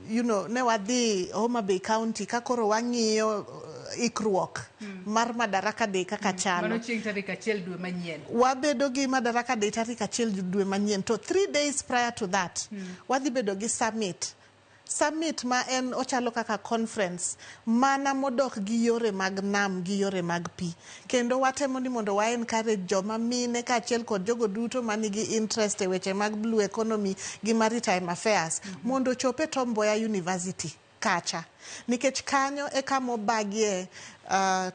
Ne wadhi Homa Bay County ka koro wang'iyo ikruok mar Madaraka Day kaka chalo. Mano chieng' tarik 1 dwe manyien. Wabedo gi Madaraka Day tarik 1 dwe manyien, to 3 days prior to that wadhi bedo gi summit. Summit ma en ochalo kaka conference mana modok gi yore mag nam gi yore mag pi, kendo watemo ni mondo wa encourage joma mine kaachiel kod jogo duto manigi interest e weche mag blue economy gi maritime affairs mondo ochop e Tom Mboya University kacha, nikech kanyo e kama obagie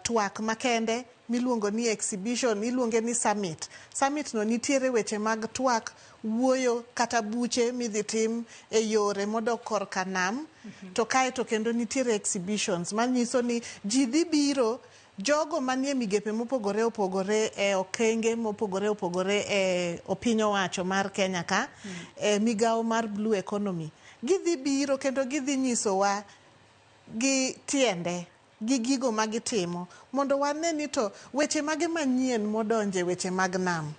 twak makende miluongo ni exhibition, iluonge ni summit. Summit no nitiere weche mag twak, wuoyo kata buche midhi tim e yore modok korka nam, to kae to kendo nitiere exhibitions manyiso ni ji dhi biro, jogo manie migepe mopogore opogore e okenge mopogore opogore e piny owacho mar Kenya ka e migawo mar blue economy gidhi biro kendo gidhi nyisowa gi tiende gi gigo ma gitimo mondo wane ni to weche mage manyien modonje weche mag nam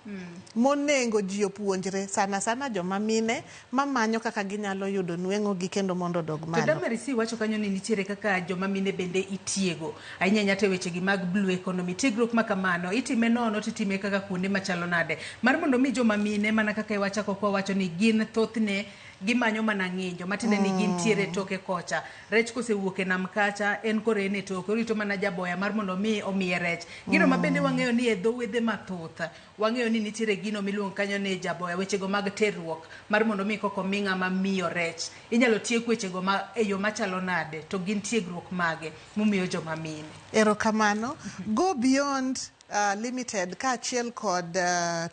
monengo ji opuonjre, sana sana joma mine mamanyo kaka ginyalo yudo nweng'o gi kendo mondo odog To malo. Damaris, iwacho kanyo ni nitiere kaka joma mine bende itiego ahinya ahinya to e wechegi mag blue economy. Tiegruok ma kamano itime nono to itime kaka kuonde machalo nade mar mondo mi joma mine, mana kaka iwachako kwa wacho ni gin thothne gimanyo mana ng'injo matiende ni gintiere e toke kocha, rech kosewuok e nam kacha en koro en e toke orito mana jaboya mar mondo mi omiye rech gino ma bende wang'eyo ni e dho wedhe mathoth wang'eyo ni nitiere gino miluongo kanyo ni jaboya, wechego mag terruok mar mondo mi koko mi ng'ama miyo rech inyalo tiek wechego ma e yo machalo nade, to gin tiegruok mage mumiyo joma mine? Erokamano. Go Beyond Limited kaachiel kod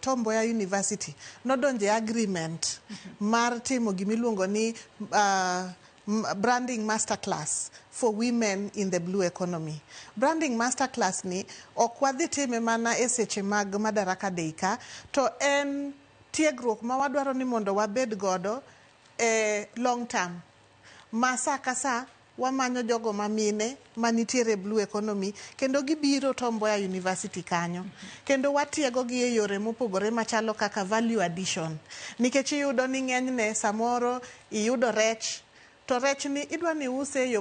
Tom Mboya University nodonjo e agreement mar timo gimiluongo ni branding masterclass for women in the blue economy. Branding masterclass ni ok wadhi time mana e seche mag Madaraka Day ka, to en tiegruok ma wadwaro ni mondo wabed godo e long term, ma sa ka sa wamanyo jogo ma mine manitiere e blue economy kendo gibiro Tom Mboya University kanyo kendo watiego gi e yore mopogore machalo kaka value addition, nikech iyudo ni ng'enyne samoro iyudo rech to rech ni idwa ni use e yo ma